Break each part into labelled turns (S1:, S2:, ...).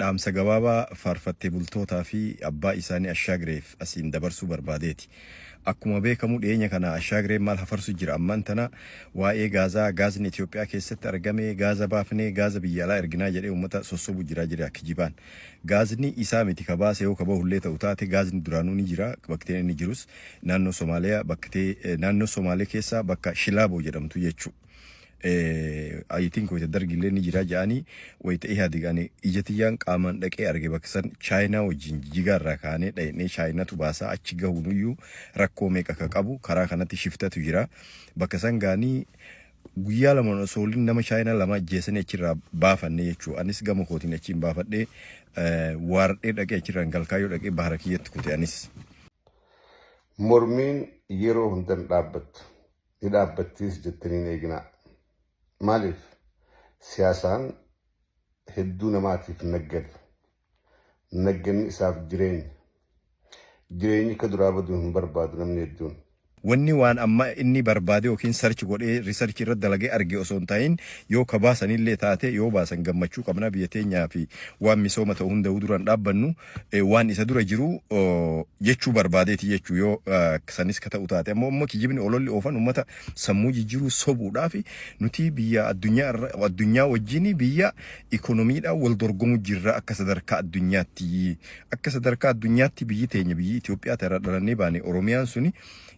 S1: Dhaamsa gabaabaa faarfattee bultootaa fi abbaa isaanii Ashaagreef asiin dabarsuu barbaadeeti. Akkuma beekamu, dhiyeenya kana Ashaagireen maal hafarsu jira? Ammaan tana waa'ee gaazaa, gaazni Itoophiyaa keessatti argame, gaaza baafnee gaaza biyya alaa erginaa jedhee uummata sossobu jira jira kijibaan. Gaazni isaa miti ka baase. Yoo ka bahullee ta'u taate, gaazni duraanuu ni jira. Bakteen inni jirus naannoo Somaaliyaa, baktee naannoo Somaalee keessaa bakka Shilaaboo jedhamtu jechuudha. I think wayita Dargillee ni jira jedhanii, wayita Ihaadig ani ija tiyyaan qaamaan dhaqee arge. Bakka san Chaayinaa wajjin Jijigaa irraa kaanee dhaqnee, Chaayinatu baasaa achi gahuunuyyuu rakkoo meeqa ka qabu, karaa kanatti shiftatu jira. Bakka san gaanii guyyaa 2 osoo waliin nama Chaayinaa 2 ajjeesanii achirraa baafanne jechuudha. Anis gama kootiin achiin baafadhee waardhee dhaqee, achirraan Galkaayyoo dhaqee bahara kiyyatti kute anis.
S2: Mormiin yeroo hundan dhaabbattu. Ni dhaabbattis jettanii hin eeginaa. Maaliif? Siyaasaan hedduu namaatiif naggada. Nagganni isaaf jireenya. Jireenyi ka duraa baduu hin barbaadu namni hedduun.
S1: Wanni waan amma inni barbaade yookiin search godhee, research irra dalagee arge osoo hin ta'in, yoo ka baasanillee taate, yoo baasan gammachuu qabna. Biyya teenyaa fi waan misooma ta'u hunda'uu duraan dhaabbannu waan isa dura jiru jechuu barbaadeeti jechuu. Yoo sanis ka ta'u taate ammoo kijibni ololli oofan uummata sammuu jijjiiruu sobuudhaaf, nuti biyya addunyaa addunyaa wajjin biyya ikonomiidhaan wal dorgomu jirra. Akka sadarkaa addunyaatti biyyi teenya, biyyi Itoophiyaa ta'e irraa dhalannee baane, Oromiyaan suni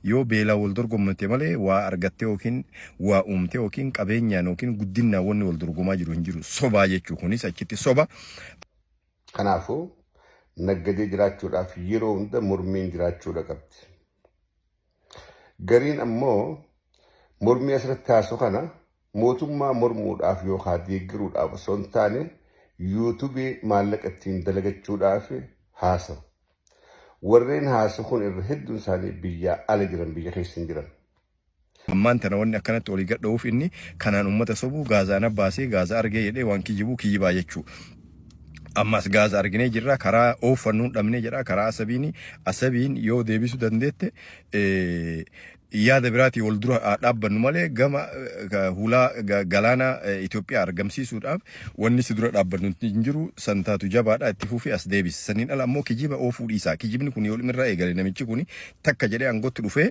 S1: yoo beelaa wal dorgomte malee waa argattee yookiin waa uumtee yookiin qabeenyaan yookiin guddinaan wanni wal dorgomaa jiru hin jiru. Sobaa jechuu, kunis achitti soba.
S2: Kanaafuu naggadee jiraachuudhaaf yeroo hunda mormiin jiraachuudha qabdi. Gariin ammoo mormii asirratti haasu kana mootummaa mormuudhaaf yookaan deeggaruudhaaf osoo hin taane, YouTube maallaqa ittiin dalagachuudhaaf haasawu. Warreen haasu kun irra hedduun isaanii biyyaa ala jiran, biyya keessa hin jiran.
S1: Ammaan tana wanni akkanatti olii gad dha'uuf inni kanaan uummata sobuu, gaazaan abbaasee gaaza argee jedhee waan kijibuu kijibaa jechuu. Ammas gaaza arginee jirra, karaa ooffannuun dhabnee jedha. Karaa Asabiini, Asabiin yoo deebisuu dandeette yaada biraatii wal dura haa dhaabbannu malee, gama hulaa galaana Itoophiyaa argamsiisuudhaaf wanni si dura dhaabbannu hin jiru. Santaatu jabaadha, itti fufii as deebisi. Saniin ala ammoo kijiba oofuu dhiisaa. Kijibni kun yoo irraa eegale, namichi kun takka jedhee aangootti dhufee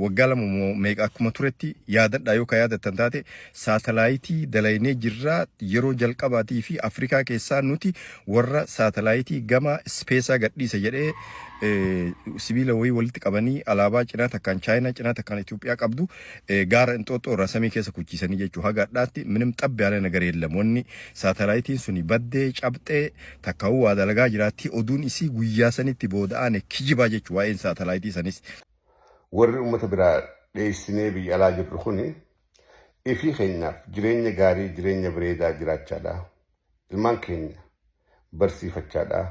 S1: waggaa 2 moo meeqa akkuma turetti yaadadha. Yoo ka yaadattan taate, saatalaayitii dalaynee jirraa, yeroo jalqabaatii fi Afrikaa keessaa nuti warra saatalaayitii gama space gadhiise jedhee, sibiila wayii walitti qabanii, alaabaa cinaa takkaan Chaayinaa, cinaa takkaan Itoophiyaa qabdu, gaara Inxooxxoo irraa samii keessa kuchiisanii jechuu. Haga hadhaatti ምንም ጠብ ያለ ነገር የለም. Wanni saatalaayitiin suni baddee cabxee takkaa'uu waa dalagaa jiraatti, oduun isii guyyaa sanitti booda'aane kijibaa jechuu waa'een saatalaayitii sanis.
S2: Warri uummata biraa dheessinee biyya alaa jirru kuni ifii keenyaaf jireenya gaarii, jireenya bareedaa jiraachaadha. Ilmaan keenya barsiifachaadha.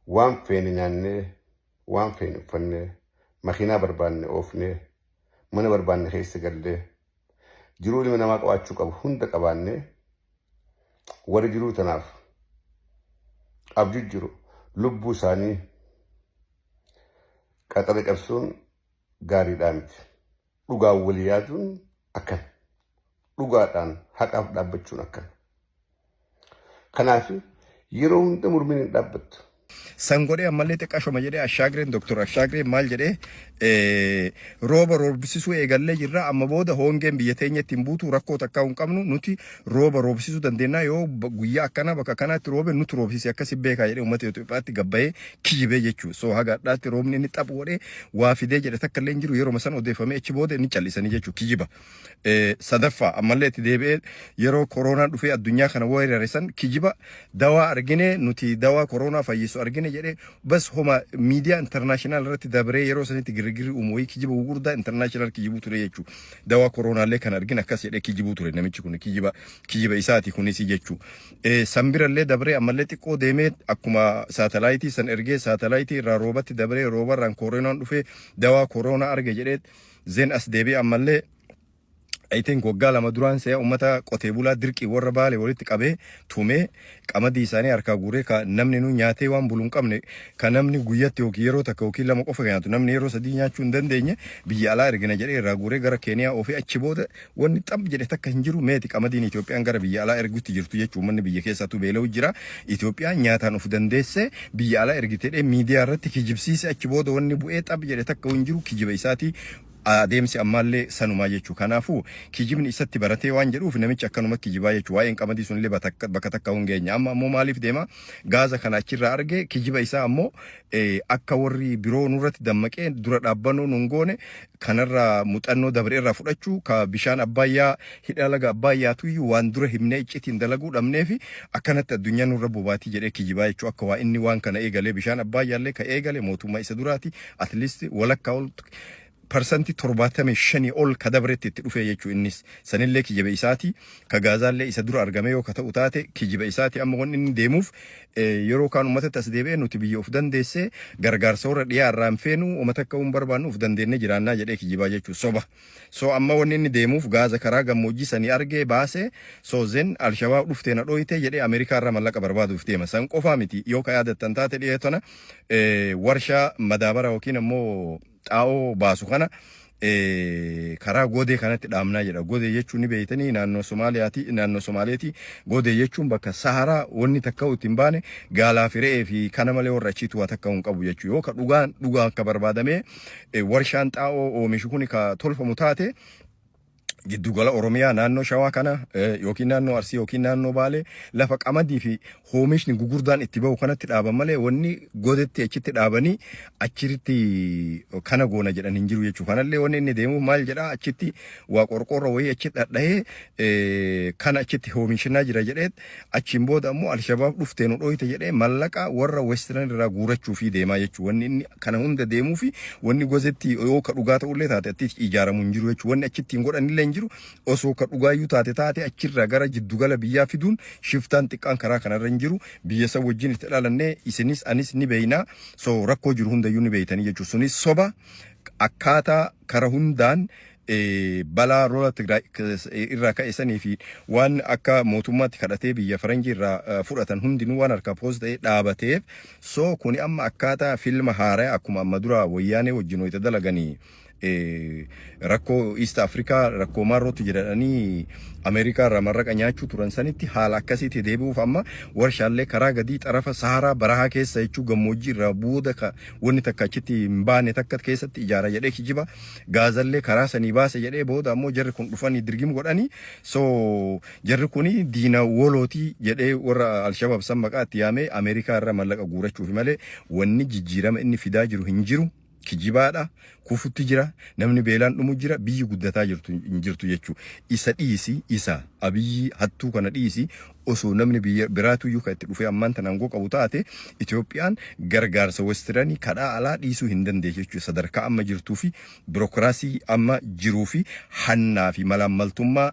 S2: Waan feene nyaannee, waan feene uffannee, makiinaa barbaanne oofnee, mana barbaanne keessa gallee, jiruu ilmi namaa qabaachuu qabu hunda qabaannee, warri jiruu tanaaf abjuu jiru lubbuu isaanii qaxara cabsuun gaariidhaa miti. Dhugaan walii yaaduun akkana. Dhugaadhaan haqaaf dhaabbachuun akkana. Kanaaf yeroo hunda mormiin hin dhaabbattu.
S1: San godhee ammallee xiqqashoma jedhee Ashaagireen, Doktor Ashaagireen maal jedhee, rooba roobsisuu eegallee jirra, amma booda hongeen biyya teenyatti hin buutu, rakkoo takkaa hin qabnu, nuti rooba roobsisuu dandeenya, yoo guyyaa akkanaa bakka kanaatti roobe nuti roobsise akkasi beekaa jedhee uummata Itoophiyaatti gabbayee kijibee jechuudha. So haga hadhaatti roobni inni xaphu godhee waa fidee jedhe takka illee hin jiru. Yeroo san odeeffamee achi booda inni callisanii jechuudha, kijiba. Sadaffaa ammallee itti deebi'ee, yeroo koronaan dhufee addunyaa kana weerare san, kijiba dawaa argine, nuti dawaa koronaa fayyisu argine jedhee, bas homa miidiyaa international irratti dabree yeroo sanitti girgirri uumu wayii, kijiba gurguddaa international kijibuu ture jechuudha. Dawaa koronaallee kan argine akkas jedhee kijibuu ture namichi kun, kijiba kijiba isaati kunis jechuudha. Sanbirallee dabree ammallee xiqqoo deemee, akkuma saatalaayitii san ergee, saatalaayitii irraa roobatti dabree, roobarraan koronaan dhufee dawaa koronaa arge jedhee, then as deebi'ee ammallee I think waggaa 2 duraan se'a uummata qotee bulaa dirqii warra Baale walitti qabee tumee qamadii isaanii harkaa guuree, ka namni nu nyaatee waan bulu hin qabne, ka namni guyyatti yookiin yeroo takka yookiin lama qofa nyaatu, namni yeroo sadii nyaachuu hin dandeenye, biyya alaa ergina jedhee irraa guuree gara Keeniyaa oofee. Achi booda wanni xab jedhe takka hin jiru. Meeti qamadiin Itoophiyaan gara biyya alaa ergutti jirtu jechuun? Uummanni biyya keessattuu beela'u jira. Itoophiyaan nyaataan of dandeessee biyya alaa ergite miidiyaa irratti kijibsiise. Achi booda wanni bu'ee xab jedhe takka hin jiru, kijiba isaatii. Adeemsi ammaallee sanumaa jechuu. Kanaafuu kijibni isatti baratee waan jedhuuf namichi akkanuma kijibaa jechuu. Waa'een qamadii sunillee bakka takka hin geenye. Amma ammoo maaliif deema? Gaaza kana achirraa arge. Kijiba isaa ammoo akka warri biroo nurratti dammaqee dura dhaabbannoo nun goone kanarraa muuxannoo dabre irraa fudhachuu, ka bishaan Abbaayyaa, hidha laga Abbaayyaatuyyuu waan dura himnee iccitiin dalaguu dhabnee fi akkanatti addunyaa nurra bobaatii jedhee kijibaa jechuu. Akka waa inni waan kana eegalee, bishaan Abbaayyaa ka eegale mootummaa isa duraati. At least walakkaa ol, 75% ol ka dabretti itti dhufee jechuu. Innis sanillee kijiba isaati. Ka Gaazaallee isa dura argame yoo ka ta'u taate kijiba isaati. Amma wanni inni deemuuf yeroo kaan uummatatti as deebi'ee nuti biyya of dandeessee gargaarsa warra dhiyaa irraa hin feenu, uummata akka hin barbaannu, of dandeennee jiraannaa jedhee kijibaa jechuu, soba. So amma wanni inni deemuuf Gaaza karaa gammoojjii sanii argee baasee, so then Alshabaab dhuftee na dhooyte jedhee Ameerikaa irraa mallaqa barbaaduuf deema. San qofaa miti, yoo ka yaadattan taate dhiyee tana warshaa madaabara yookiin ammoo xaa'oo baasu kana karaa Godee kanatti dhaabnaa jedha. Godee jechuun ni beektanii, naannoo Somaaliyaati, naannoo Somaaleeti. Godee jechuun bakka Saharaa wanni takka itti hin baane, gaalaa fi re'ee fi kana malee warra achiitu waa takka hin qabu jechuudha. Yoo ka dhugaan dhugaan ka barbaadamee warshaan xaa'oo oomishu kun ka tolfamu taate, giddugala Oromiyaa naannoo Shawaa kana yookiin naannoo Arsii yookiin naannoo Baalee lafa qamadii fi oomishni gugurdaan itti bahu kanatti dhaaban malee wanni godetti achitti dhaabanii achitti kana goona jedhan hin jiru jechuudha. Kanallee wanni inni deemuuf maal jedhaa, achitti waa qorqoorroo wayii achitti dhadhahee kana achitti oomishinaa jira jedhee, achiin booda ammoo Alshabaab dhuftee nu dhooyte jedhee mallaqa warra Western irraa guurachuu fi deemaa jechuudha. Wanni inni kana hunda deemuu fi wanni gosetti yoo ka dhugaa ta'ullee taate achitti ijaaramu hin jiru jechuudha. Wanni achitti hin godhanillee hin jiru. Osoo ka dhugaayyuu taate achirraa gara jiddugala biyyaa fiduun shiftaan xiqqaan karaa kanarra hin jiru. Biyya san wajjin itti dhalannee isinis anis ni beeyna. So rakkoo jiru hundayyuu ni beeytanii jechuudha. Sunis soba. Akkaataa kara hundaan balaa lola Tigraay irraa ka'e sanii fi waan akka mootummaatti kadhatee biyya faranjii irraa fudhatan hundinuu waan harkaa poos ta'ee dhaabateef. So kuni amma akkaataa filma haaraa akkuma amma dura Wayyaanee wajjin hoyita dalaganii rakkoo East Africa, rakkoo maarrootti jedhanii Ameerikaa irraa marraqa nyaachuu turan sanitti haala akkasiitti deebi'uuf amma warshaalee karaa gadii xarafa Saharaa barahaa keessa jechuu, gammoojjii irraa booda ka wanni takka achitti hin baane takka keessatti ijaara jedhee kijiba. Gaazallee karaa sanii baase jedhee, booda ammoo jarri kun dhufanii dirgim godhanii, so jarri kuni diina wolootii jedhee warra Alshabaab san maqaa itti yaamee Ameerikaa irraa mallaqa guurachuufi malee wanni jijjiirama inni fidaa jiru hin jiru. Kijibaadha. Kufutti jira, namni beelaan dhumu jira, biyyi guddataa jirtu hin jirtu jechuu. Isa dhiisi, isa Abiyyi hattuu kana dhiisi, osoo namni biyya biraatu iyyuu kan itti dhufee ammaan tana aangoo qabu taate, Itoophiyaan gargaarsa westernii kadhaa alaa dhiisuu hin dandeessu jechuudha. Sadarkaa amma jirtuu fi birookiraasii amma jiruu fi hannaa fi malaammaltummaa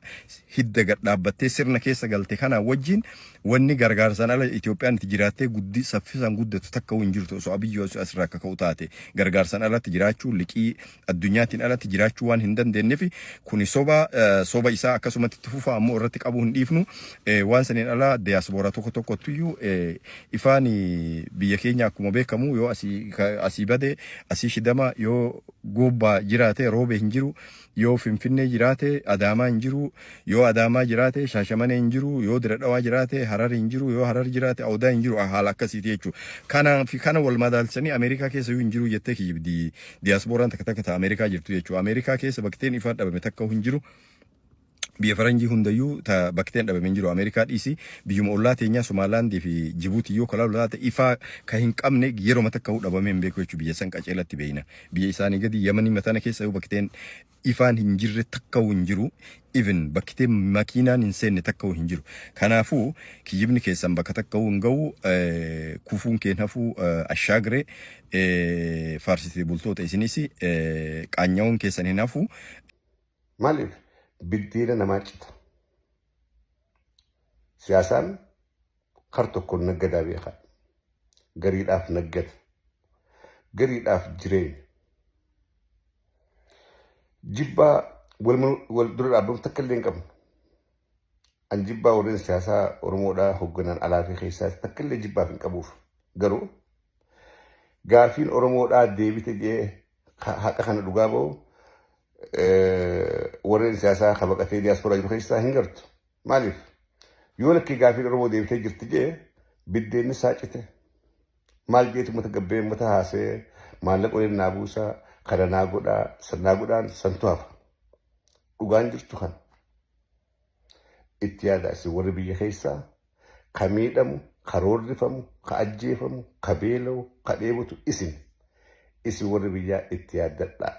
S1: hidda gad dhaabbattee sirna keessa galte kanaa wajjin wanni gargaarsaan ala Itoophiyaan itti jiraattee guddi saffisaan guddatu takka hin jirtu. Osoo Abiyyi osoo asirraa akka ka'u taate, gargaarsaan alatti jiraachuu, liqii addunyaatiin alatti jiraachuu waan hin dandeenyeef kuni soba. Soba isaa akkasumatti itti fufaa, ammoo irratti qabuu hin dhiifnu. Waan saniin ala diyaaspooraa tokko tokkottuyyuu ifaan biyya keenya akkuma beekamu yoo asii bade asii shidama, yoo Gobbaa jiraate Roobee hin jiru, yoo Finfinnee jiraate Adaamaa hin jiru, yoo Adaamaa jiraate Shaashamanee hin jiru, yoo Diradhawaa jiraate Harar hin jiru, yoo Harar jiraate Awdaa hin jiru. Haala akkasiiti jechuudha. Kanaaf kana wal madaalchisanii Ameerikaa keessa iyyuu hin jiru jettee kijibdi diyaaspooraan takka takka ta'a Ameerikaa jirtu jechuudha. Ameerikaa keessa bakteen ifaan dhabame takka hin jiru. Biyya faranjii hundayyuu ta bakteen dhabame hin jiru. Ameerikaa dhiisi, biyyuma ollaa teenyaa Somaalaandii fi Jibuutii yoo kalaalu taate, ifaa ka hin qabne yeroo takka dhabamee hin beeku jechuudha. Biyya san qaceelatti beeyna. Biyya isaanii gadi Yamanii matana keessa yoo bakteen ifaan hin jirre takka hin jiru. Even bakkiteen makiinaan hin seenne takka hin jiru. Kanaafuu kijibni keessan bakka takka hin ga'u. Kufuun keen hafuu ashaagre faarsitee bultoota isinis qaanya'uun keessan hin hafu.
S2: Maaliif biddeena namaa cita? Siyaasaan kar tokkoon naggadaa beekaa. Gariidhaaf naggata. Gariidhaaf jireenya. Jibbaa Wal dura dhaabbamu takka illee hin qabnu. An jibbaa warreen siyaasaa Oromoodhaa hoogganan alaa fi keessaa takka illee jibbaaf hin qabuuf. Garuu gaafiin Oromoodhaa deebite jee haqa kana dhugaa bahu warreen siyaasaa ka baqatee diyaasporaa jiru keessaa hin gartu. Maaliif? Yoo lakkii gaafiin Oromoo deebitee jirti jee biddeenni saacite. Maal jeetu uummata gabbee uummata haasee maallaqa waliin naa buusaa, kana naa godhaa, sannaa godhaan santu hafa. Dhugaan jirtu kana. Itti yaadaa isin warri biyya keessaa ka miidhamu, ka roorrifamu, ka ajjeefamu, ka beela'u, ka dheebotu isin. Isin warri biyyaa itti yaaddadhaa.